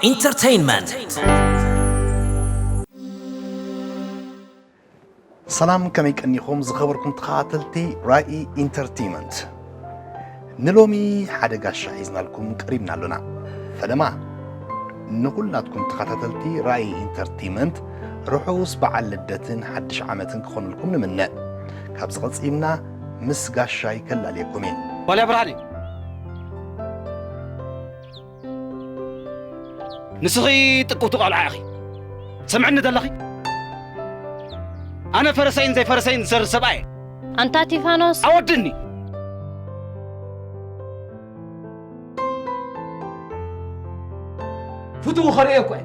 ኢንተርቴይንመንት። ሰላም፣ ከመይ ቀኒኹም ዝኸበርኩም ተኸታተልቲ ራኢ ኢንተርቴይመንት? ንሎሚ ሓደ ጋሻ ሒዝናልኩም ቀሪብና ኣሎና። ፈለማ ንኹላትኩም ተኸታተልቲ ራኢ ኢንተርቴይመንት ርሑስ በዓል ልደትን ሓድሽ ዓመትን ክኾነልኩም ንምነ። ካብዚ ቀጺልና ምስ ጋሻይ ከላልየኩም እየ። ዋልያ ብርሃን እዩ። ንስኺ ጥቅውቲ ቆልዓ ኢኺ። ሰምዕኒ ዘለኺ? ኣነ ፈረሰይን ዘይፈረሰይን ዝሰርዝ ሰብኣይ እየ። ኣንታ ቲፋኖስ። ኣወድኒ። ፍትው ኸርእዮ እኮ እየ።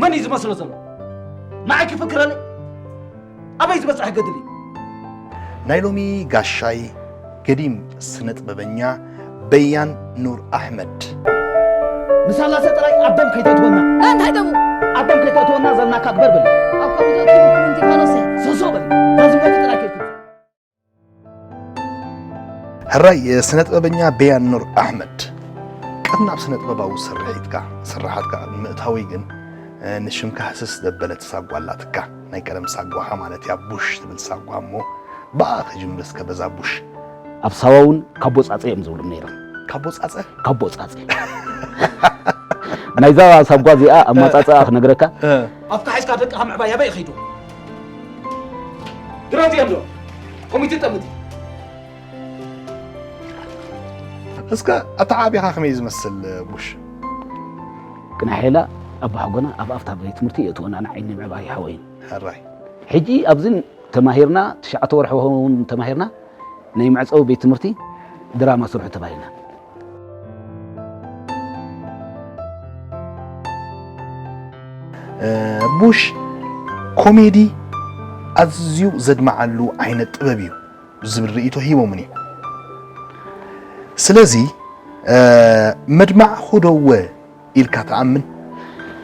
መን እዩ ዝመስሎ ዘሎ? ንዓይ ክፍክረለይ? ኣበይ ዝበጽሕ ገድሊ? ናይ ሎሚ ጋሻይ ገዲም ስነ ጥበበኛ በያን ኑር ኣሕመድ። ንሳላሰ ጥራይ ኣብ ደም ከይተእትወና። እንታይ ደሙ? ኣብ ደም ከይተእትወና ዘልናካ ግበር በል። ኣብ ከምዚ እትብሉ እንቲፋኖሰ። ሶሶ በል። በዚ ሞት ጥራይ ከይትብሉ። ሕራይ ስነ ጥበበኛ በያን ኑር ኣሕመድ፣ ቅድሚ ናብ ስነ ጥበባዊ ስርሒትካ ስርሓትካ ቅድሚ ምእታወይ ግን፣ ንሽምካ ህስስ ዘበለት ሳጓ ኣላትካ። ናይ ቀደም ሳጓኻ ማለት እያ፣ ቡሽ ትብል ሳጓ። እሞ ብኣ ክጅምር እስከ፣ በዛ ቡሽ። ኣብ ሳዋ እውን ካቦ ጻጸ እዮም ዝብሉ ነይሮም። ካቦ ጻጸ? ካቦ ጻጸ። ናይዛ ሳጓ እዚኣ ኣማጻጽኣ ክነግረካ። እ። ኣፍካ ሒዝካ ደቅኻ ምዕባይ ኣበይ ይኸይዱ? ግራት እዮም ዶ? ኮሚቴ ጠምቲ። እስከ ኣተዓባብያኻ ከመይ ዝመስል ቡሽ? ቅናሕ ኢላ ኣቦሓጎና ኣብ ኣፍታ ቤት ትምህርቲ የእትወና ንዓይኒ ምዕባይ ሓወይን። ሕራይ። ሕጂ ኣብዝን ተማሂርና፣ ትሽዓተ ወርሒ እውን ተማሂርና፣ ናይ መዕጸዊ ቤት ትምህርቲ ድራማ ስርሑ ተባሂልና። እ፣ ቡሽ ኮሜዲ ኣዝዩ ዘድምዓሉ ዓይነት ጥበብ እዩ ዝብል ርእይቶ ሂቦምኒ። ስለዚ፣ እ፣ መድማዕኹ ዶ እወ ኢልካ ትኣምን?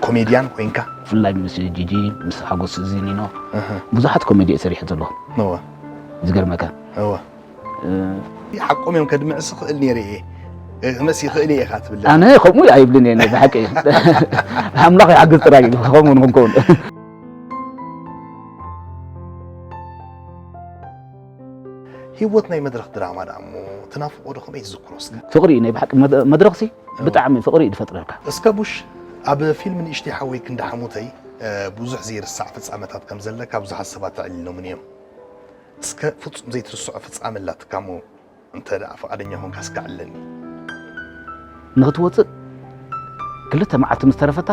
ኮሜድያን ኮይንካ? ብፍላይ ምስ ጂጂ፣ ምስ ሓጎስ ዚኒኖ፣ እህ። ብዙሓት ኮሜዲ እየ ሰሪሐ ዘለኹ። እወ። ዝገርመካ። እወ። እ፣ ሓቆም እዮም ከድምዕስ ክእል ነይረ እየ። እ፣ ክመስ ይኽእል እየ ኢኻ ትብል። ኣነ ከምኡ ኣይብልን እየ፣ ናይ ብሓቂ። ኣምላኽ ይሓግዝ ጥራይ እዩ፣ ከምኡ ንኽንከውን። ህይወት ናይ መድረኽ ድራማ ደኣ እሞ ትናፍቖ ዶ? ከመይ ትዝክሮ እስከ? ፍቕሪ እዩ ናይ ብሓቂ መድ-፣ መድረኽሲ እዎ። ብጣዕሚ ፍቕሪ እዩ ዝፈጥረልካ። እስከ ቡሽ፣ ኣብ ፊልም ንእሽተይ ሓወይ ክንዲ ሓሙተይ፣ እ፣ ብዙሕ ዘይርሳዕ ፍጻመታት ከም ዘለካ ብዙሓት ሰባት ኣዕሊሎምን እዮም። እስከ ፍጹም ዘይትርስዖ ፍጻመ ኣላትካ እሞ እንተ ደኣ ፍቓደኛ ኮንካ እስከ ኣዕልለኒ። ንኽትወጽእ ክልተ መዓልቲ ምስ ተረፈታ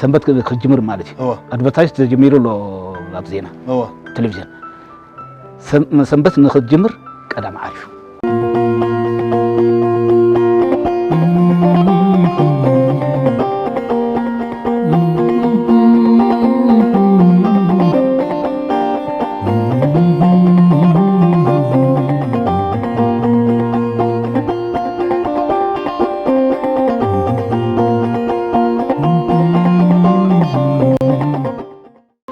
ሰንበት ክ-፣ ክትጅምር ማለት እዩ። እወ። ኣድቨርታይዝ ተጀሚሩ ኣሎ ኣብ ዜና፣ እወ። ቴሌቪዥን። ሰም-፣ ሰንበት ንኽትጅምር ቀዳም ዓሪፉ።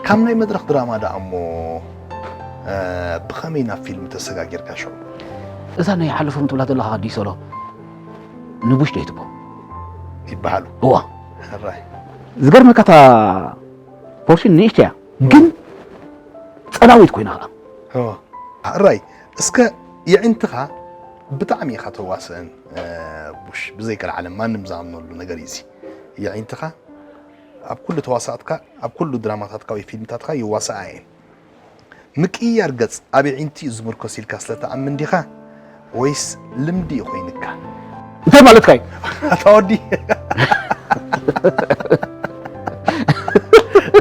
ካብ ናይ መድረኽ ድራማ ደኣ እሞ፣ እ፣ ብኸመይ ናብ ፊልም ተሰጋጊርካ ሽዑ? እዛ ናይ ሓለፎም ትብላ ዘለኻ ኣዲስ ሶሎ ንቡሽ ዶ ይትቦ? ይበሃሉ። እዋ። ሕራይ። ዝገርመካ እታ ፖርሽን ንእሽቶ እያ፣ ግን ጸላዊት ኮይና ኸኣ። እዋ። ሕራይ፣ እስከ የዒንትኻ ብጣዕሚ ኢኻ ተዋስእን፣ እ፣ ቡሽ፣ ብዘይቀልዓለም ማንም ዝኣምነሉ ነገር እዩ እዚ። የዒንትኻ ኣብ ኩሉ ተዋሳእትካ፣ ኣብ ኩሉ ድራማታትካ ወይ ፊልምታትካ ይዋሳኣ እየን። ምቅይያር ገጽ ኣብ የዒንቲ እዩ ዝምርኮስ ኢልካ ስለ ትኣምን ዲኻ ወይስ ልምዲ እዩ ኮይንካ? እንታይ ማለትካ እዩ? ኣታ ወዲ።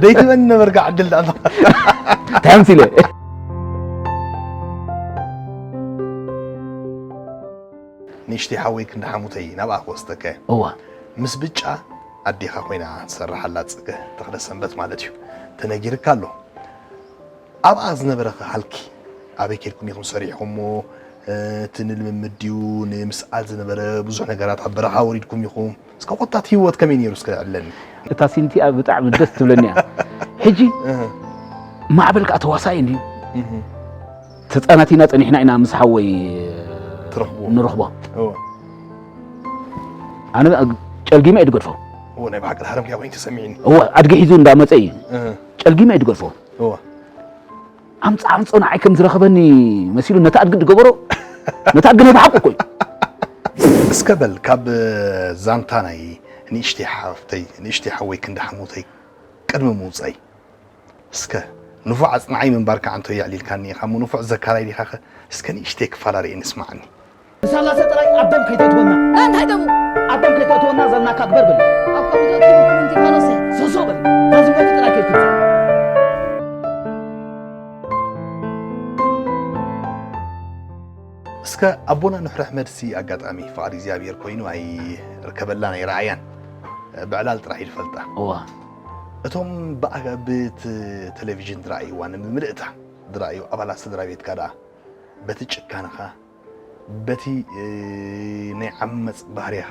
ደይትበኒ ነበርካ ዕድል ደኣ። እንታይ ኣምሲለ? ንእሽተይ ሓወይ ክንዲ ሓሙተይ ናብኣ ክወስደካ እየ። እዋ። ምስ ብጫ ኣዴኻ ኮይና ትሰርሕ ኣላ፣ ጽገ ተኽለ ሰንበት ማለት እዩ። ተነጊርካ ኣሎ። ኣብኣ ዝነበረኸ ሃልኪ፣ ኣበይ ኬድኩም ኢኹም ሰሪሕኩሞ? እ፣ እቲ ንልምምድ ድዩ፣ ንምስኣል ዝነበረ ብዙሕ ነገራት ኣብ በረኻ ወሪድኩም ኢኹም? እስከ ኮታት ህይወት ከመይ ነይሩ እስከ ዕለኒ። እታ ሲን እቲኣ ብጣዕሚ ደስ ትብለኒ እያ። ሕጂ እህ። ማዕበል ከኣ ተዋሳኣይ እንድዩ። እህ። ተጻናቲና ጸኒሕና ኢና ምስ ሓወይ ትረኽብዎ። ንረኽቦ። እወ። ኣነ ጨልጊመ እየ ዝገድፎ። እዎ፣ ናይ ብሓቂ ድሃረምክያ ኮይኑ ተሰሚዕኒ። እወ፣ ኣድጊ ሒዙ እንዳመጸ እዩ። እህ። ጨልጊመ እዩ ድገድፎ። እዎ። ኣምጽ-፣ ኣምጾ ንዓይ ከም ዝረኸበኒ መሲሉ ነቲ ኣድጊ ድገበሮ፣ ነቲ ኣድጊ ናይ ብሓቁ እኮ እዩ። እስከ በል፣ ካብ ዛንታ ናይ ንእሽተይ ሓፍተይ፣ ንእሽተይ ሓወይ ክንዲ ሓሙተይ ቅድሚ ምውጸይ፣ እስከ ንፉዕ ኣጽንዓይ ምንባርካ ኣንቶ የዕሊልካኒ ኢኻ እሞ፣ ንፉዕ ዘካራይ ዲኻኸ? እስከ ንእሽተይ ክፋል ኣርእየኒ፣ ስምዓኒ። ንሳላሰ ጥራይ ኣብ ደም ከይተእትወና። እንታይ ደሙ? ኣብ ደም ከይተእትወና ዘልናካ ግበር በል። ኣብ ከምኡ ዘእትውኩም እንቲፋኖሰ። ሶሶ በል። ታዝቦቲ ጥራይ ከይትምጻእ። እስከ ኣቦና ኑሕሪ ኣሕመድሲ ኣጋጣሚ ፍቓድ እግዚኣብሔር ኮይኑ ኣይርከበላን ኣይረኣያን። ብዕላል ጥራሕ እዩ ዝፈልጣ። እዋ። እቶም ብኣ-፣ ብት-፣ ቴሌቪዥን ዝረኣይዋ ንምልእታ ዝረኣዩ ኣባላት ስድራ ቤትካ ደኣ በቲ ጭካንኻ፣ በቲ፣ እ፣ ናይ ዓመጽ ባህርያኻ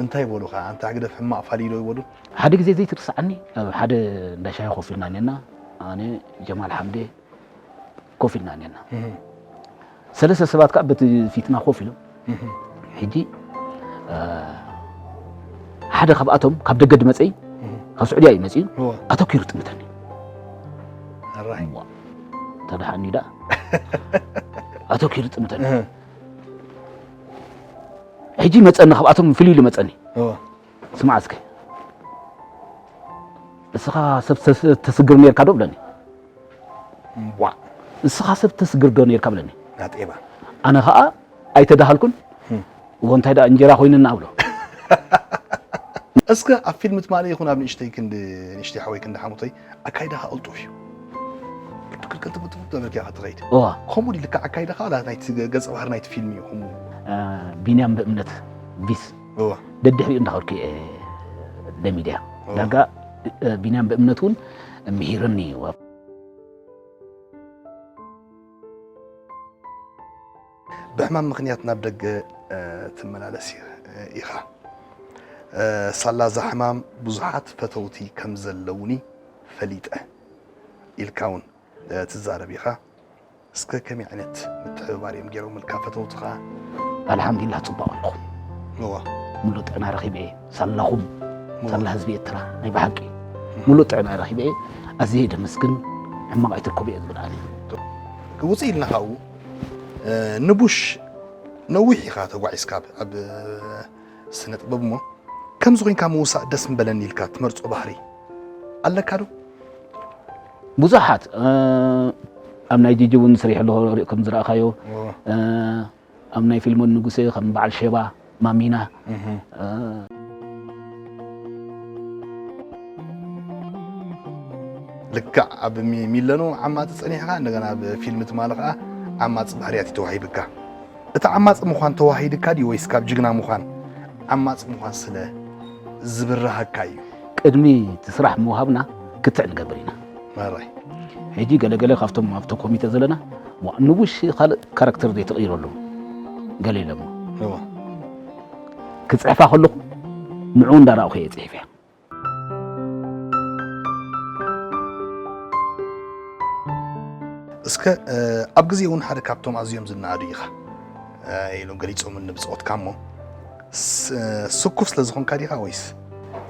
እንታይ በሉኻ? ኣንታ ህግደፍ ሕማቕ ፋልዩ ዶ ይበሉ? ሓደ ግዜ ዘይትርስዓኒ፣ ኣብ ሓደ እንዳ ሻሂ ኮፍ ኢልና ኔና፣ ኣነ፣ ጀማል ሓምደ ኮፍ ኢልና ኔና። እህ። ሰለስተ ሰባት ከኣ በቲ ፊትና ኮፍ ኢሎም። እህ። ሕጂ፣ እ፣ ሓደ ካብኣቶም ካብ ደገ ድመጸይ፣ እህ። ካብ ስዑድያ እዩ መጺኡ፣ እወ። ኣተኪሩ ጥምተኒ። ኣራይ። እዋ። ተደሓኒ ደኣ። ኣተኪሩ ጥምተኒ። እህ። ሕጂ መጸኒ፣ ካብኣቶም ፍልይ ኢሉ መጸኒ። እወ። ስማዕ እስከ፣ እስኻ ሰብ ተስ-፣ ተስግር ኔርካ ዶ ብለኒ። እምቧ። እስኻ ሰብ ተስግር ዶ ኔርካ ብለኒ። ናጤባ። ኣነ ኸኣ ኣይተዳሃልኩን። ህም። እዎ እንታይ ደኣ እንጀራ ኮይንና ኣብሎ። እስከ ኣብ ፊልም ትማሊ ይኹን ኣብ ንእሽተይ ክንዲ፣ ንእሽተይ ሓወይ ክንዲ ሓሙተይ ኣካይዳኻ ቅልጡፍ እዩ። ቅልጥፍ፣ ቅልጥፍ፣ ቅልጥፍ ተበልካ ኢኻ ትኸይድ። እዋ። ከምኡ ድዩ ልክዕ ኣካይዳኻ? ዋላ ናይቲ ገ-፣ ገጸ ባህሪ ናይቲ ፊልም እዩ ከምኡ? እ፣ ቢንያም ብእምነት ቪስ። እዋ። ደድሕሪኡ እንዳኸድኩ እየ ለሚድያ። እዋ። ዳርጋ፣ እ፣ ቢንያም ብእምነት እውን ምሂርኒ እዩ። ብሕማም ምኽንያት ናብ ደገ፣ እ፣ ትመላለስ ኢ-፣ ኢኻ። እ፣ ሳላ እዛ ሕማም ብዙሓት ፈተውቲ ከም ዘለውኒ ፈሊጠ ኢልካ እውን፣ እ፣ ትዛረብ ኢኻ። እስከ ከመይ ዓይነት ምትሕብባር እዮም ገይሮምልካ ፈተውትኻ? ኣልሓምዱሊላህ፣ ጽቡቕ ኣለኹ። እዋ። ሙሉእ ጥዕና ረኺበ እየ። ሳላኹም፣ እዋ። ሳላ ህዝቢ ኤርትራ፣ ናይ ብሓቂ እህ። ሙሉእ ጥዕና ረኺበ እየ። ኣዝየ ደመስግን፣ ሕማቕ ኣይትርከቡ እየ ዝብል ኣነ። ውፅእ ኢልና ካብኡ፣ እ፣ ንቡሽ ነዊሕ ኢኻ ተጓዒዝካ ኣብ፣ ኣብ ስነ ጥበብ እሞ፣ ከምዚ ኮይንካ ምውሳእ ደስ ምበለኒ ኢልካ ትመርጾ ባህሪ ኣለካ ዶ? ብዙሓት፣ እ፣ ኣብ ናይ ጂጂ እውን ስሪሕ ኣለኹ፣ ሪእ ከም ዝረኣኻዮ፣ እዎ። እ፣ ኣብ ናይ ፊልሞን ንጉሴ ከም በዓል ሼባ፣ ማሚና፣ እህ። እ፣ ልክዕ ኣብ ሚ-፣ ሚለኖ ዓማጺ ጸኒሕካ፣ እንደገና ኣብ ፊልም ትማሊ ከኣ ዓማጺ ባህርያት እዩ ተዋሂብካ። እቲ ዓማጺ ምዃን ተዋሂድካ ድዩ ወይስ ካብ ጅግና ምዃን ዓማጺ ምዃን ስለ ዝብርሃካ እዩ? ቅድሚ እቲ ስራሕ ምውሃብና ክትዕ ንገብር ኢና። ማራይ። ሕጂ ገለገለ ካብቶም ኣብቲ ኮሚተ ዘለና፣ ዋ፣ ንቡሽ ካልእ ካራክተር ዘይተቐይረሉ ገለ ኢሎሞ። እዋ። ክጽሕፋ ከለኹ ንዕኡ እንዳረኣኹ እየ ጽሒፈያ። እስከ፣ እ፣ ኣብ ግዜ እውን ሓደ ካብቶም ኣዝዮም ዝነኣዱ ኢኻ፣ እ፣ ኢሎም ገሊጾምኒ ብጾትካ እሞ፣ ስ-፣ ስኩፍ ስለ ዝኾንካ ዲኻ ወይስ?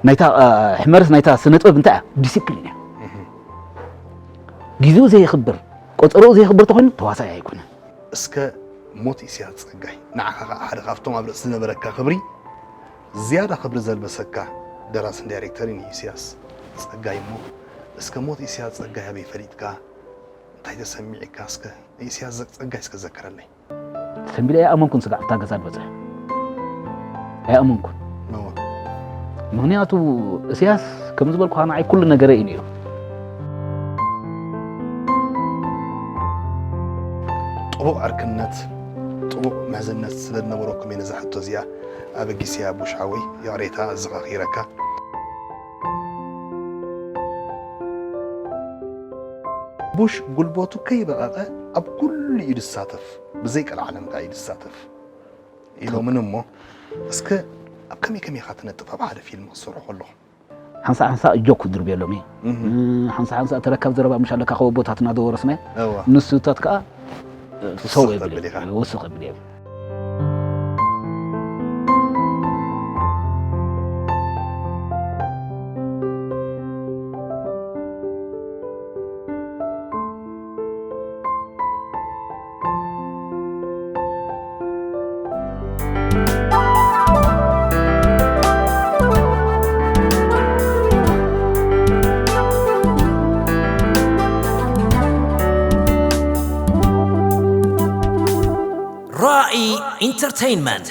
ናይታ፣ እ፣ ሕመርስ ናይታ ስነ ጥበብ እንታይ እያ? ዲሲፕሊን እያ። እህ። ግዜኡ ዘየኽብር፣ ቆጸሮኡ ዘየኽብር ተኾይኑ ተዋሳኣይ ኣይኮነን። እስከ ሞት ኢሳያስ ጸጋይ፣ ንዓኻ ኸኣ ሓደ ካብቶም ኣብ ርእሲ ዝነበረካ ክብሪ፣ ዝያዳ ክብሪ ዘልበሰካ ደራስን ዳይሬክተርን እዩ ኢሳያስ ጸጋይ እሞ፣ እስከ ሞት ኢሳያስ ጸጋይ ኣበይ ፈሊጥካ? እንታይ ተሰሚዕካ? እስከ ንኢሳያስ ጸጋይ እስከ ዘክረለይ። ተሰንቢደ ኣይኣመንኩን ስጋዕ እታ ገዛ ዝበጽሐ። ኣይኣመንኩን። እወ። ምኽንያቱ እስያስ ከም ዝበልኩኻ ንዓይ ኩሉ ነገረይ እዩ ነይሩ። ጥቡቕ ዕርክነት፣ ጥቡቕ ምሕዝነት ስለ ዝነበረኩም እየ ነዛ ሕቶ እዚኣ ኣበጊሰያ ቡሽ ሓወይ፣ ይቕሬታ ኣዘኻኺረካ። ቡሽ ጉልበቱ ከይበቐቐ ኣብ ኩሉ እዩ ዝሳተፍ፣ ብዘይ ቀልዓለም ከኣ እዩ ዝሳተፍ ኢሎምኒ እሞ፣ እስከ ኣብ ከመይ ከመይ ኢኻ ትነጥፍ ኣብ ሓደ ፊልም ክትሰርሑ ከለኹም? ሓንሳእ ሓንሳእ ጆክ ክድርብየሎም እየ። እህ። ሓንሳእ ሓንሳእ ተረካብ ዘረባ ምሽ ኣለካ፣ ካብ ኣቦታትና ዝወረስናዮ። እወ። ንሱታት ከኣ፣ እ፣ ትውስኽ ሰው የብል ተብል ኢኻ። እየ። ውስኽ የብል እየ። ኢንተርቴይንመንት